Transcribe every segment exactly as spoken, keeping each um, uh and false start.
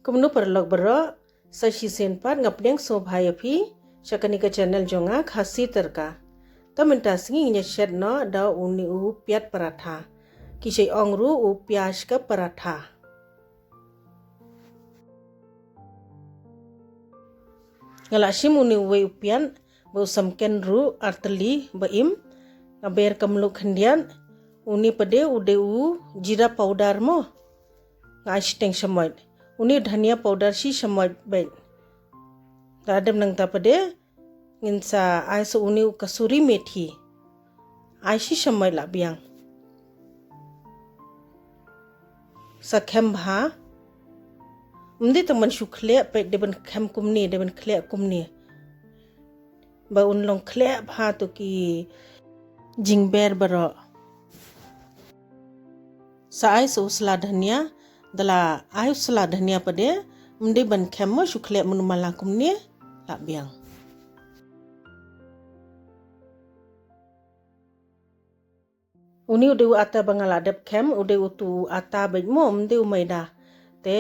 Kumno paralok baroh, sa shisien pat nga pdiang sngewbha ïa phi sha kane ka channel jong nga, Khasi Tyrka. Te mynta sngi ngin ïa shet noh da une u piat paratha, ki sa ong ruh u pyaj ka paratha. Nga la shim une uwei u piat ba u samken ruh artylli ba im. Nga ber ka mluh khyndiat. Une pat de u dei u jeera powder mo. Nga ai shiteng shamoit. Une u dhania powder shi shamoit beit. Da dem nangta pat de ngin sa ai sa une u kasuri methi. Ai shi shamoit lah biang. Sa khem bha. Ym dei tang ban shu khleh, peit dei ban khem kumne, dei ban khleh kumne. Ba un long khleh bha to ki jingber baroh. Sa ai sa u sla dhania, da la ai u sla dhania pat de, ym dei ban khem mo, shu khleh mynno mala kumne, lah biang. Une u dei u ata ba nga la dep khem, u dei utu u ata beit mo, ym dei u maida. Te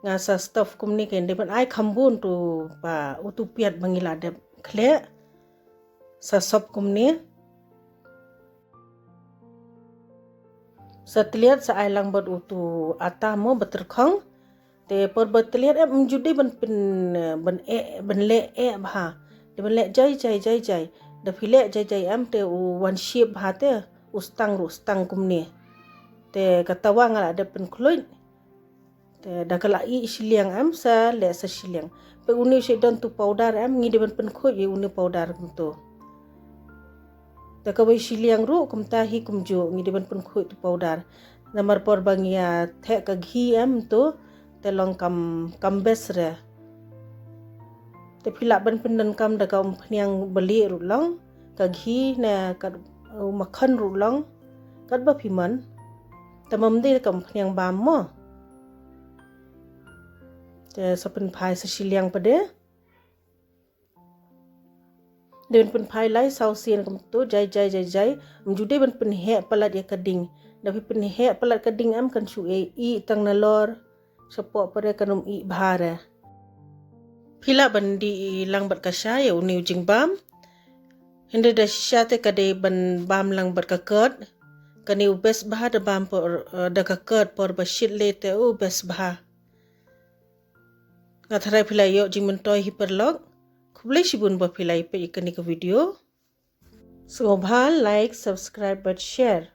nga sa stuff kumne, kein dei ban ai kham bun tu pa utu piat ba ngi la dep khleh. Sa sop kumne. Sa tliat sa ai lang bad utu ata mo ba tyrkhong. Te por ba tliat em, ym ju dei ban pyn, ban eh, ban leh eh bha. Dei ban leh jai jai jai jai. Da phi leh jai jai em te u wan shape bha te, u stang ruh stang kumne. Te ka tawa nga la dep pynkhluit. Te da ka la ih shiliang em, sa leh sa shiliang. Peit une u shait don tu powder em, ngi dei ban pynkhuid ïa une powder kumtu. Da kawei shiliang ruh kumta hi kumjuh, ngi dei ban pynkhuid tu powder. Namar por ba ngi ïa theh ka ghi em tu, te long kam, kam best re. Te phi lah ban pyndonkam da ka umphniang balieh ruh long, ka ghi ne ka, uh, makhan ruh long, katba phi mon. Te ym dei ka umphniang bam mo. Te sa pynphai sa shiliang pat de. Dei ban pynphai lai saw sien kumtu, jai jai jai jai. Ym ju dei ban pynheh palat ïa ka ding. Da phi pynheh palat ka ding em kan shu ih tang nalor. Shapoh pat de kan ym ih bha re. Phi lah ban dih lang bad ka sha ïa une u jingbam. Hynrei da shisha te ka dei ban bam lang bad ka kot. Kane u best bha da bam por, eh, da ka kot por ba shit lei te u best bha. Nga tharai phi la ïoh jingmyntoi hi paralok. Khublei shibun ba phi la ïa peit ïa kane ka video. Sngewbha like, subscribe bad share.